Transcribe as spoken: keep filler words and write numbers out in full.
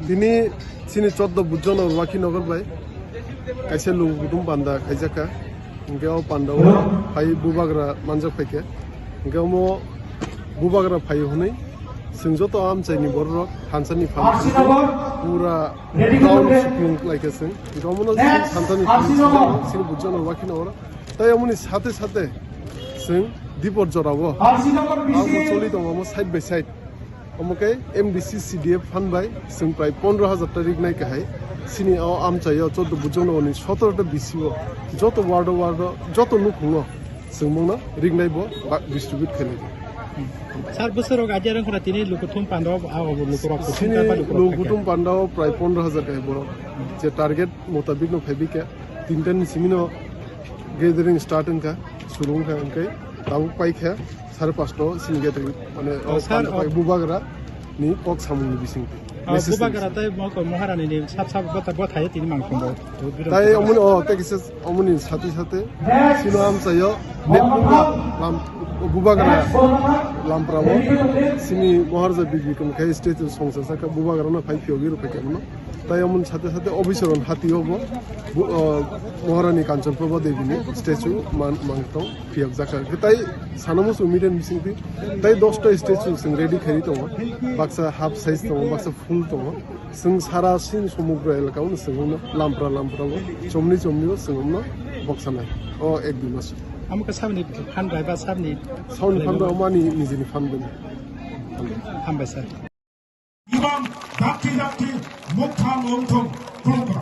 Bini chini choddo Bujjonogor Wakhinogor bai kaisa lugu kutum panda khaijak kha. Hingke o panda o phai bubagra manjak phaikhe. Hingke omo bubagra phai hwnwi chwng joto amchaini bororok thansa ni phan pura ground suklung khlaikhe chwng. Hingke omono chini thansa ni phan chini Bujjonogor Wakhinogor. Tai omoni sate sate chwng dipor jorao. Abo choli tongo omo side by side. Omo khe M D C C D F phan bai chwng prai pondro hajar ta rignai kahai. Chini o amchaio choddo Bujjonogorni sotoro ta B C o joto ward o ward o joto nukhungo chwng mungno rignai bo ba distribute khainai. Sir, bwswk rok adia rwng khna tini lukuthum panda o, abo lukurok kuthum Chini kaiba lukurok lukuthum panda o prai pondro hajar kahai borok. Je target motabik no phaibi khe tinta ni simi no gathering start wngkha, suru wngkha, hingke tabuk paikha sare pasta o chini gathering, mane, o, sir, panda pai bubagra ni kok samung ni bisingtwi. Message bubagra ni bisingtwi. Tai moko Maharani ni sab sab bota bothaye tini mangkhung bo. Tai omoni, o, tai kisa omoni sati sate sino amchayo lam, bubagra lampra o chini Maharaja Bibikam khai state songsa saka bubagra no phai phiyogwi rw phai khe mano. Tai amoni sate sate officer on hati obo, bu-, o, Maharani Kanchanprabha Devi ni statue man, mangtong phiyok jakha. Tai sana musu media ni bisingtwi tai dosta statue sing ready khairi tongo. Baksa half size tongo, baksa full tongo. Sing sara sin somugro elaka un sing lampra lampra o chomni chomni o sing boksanai. O ek dui mas. Amo khe sabni phan bai ba sabni. Sabni phan bai mani nijini phan bai. Hambai sir. Ibang dakti dakti mukthang wngthung khulumkha.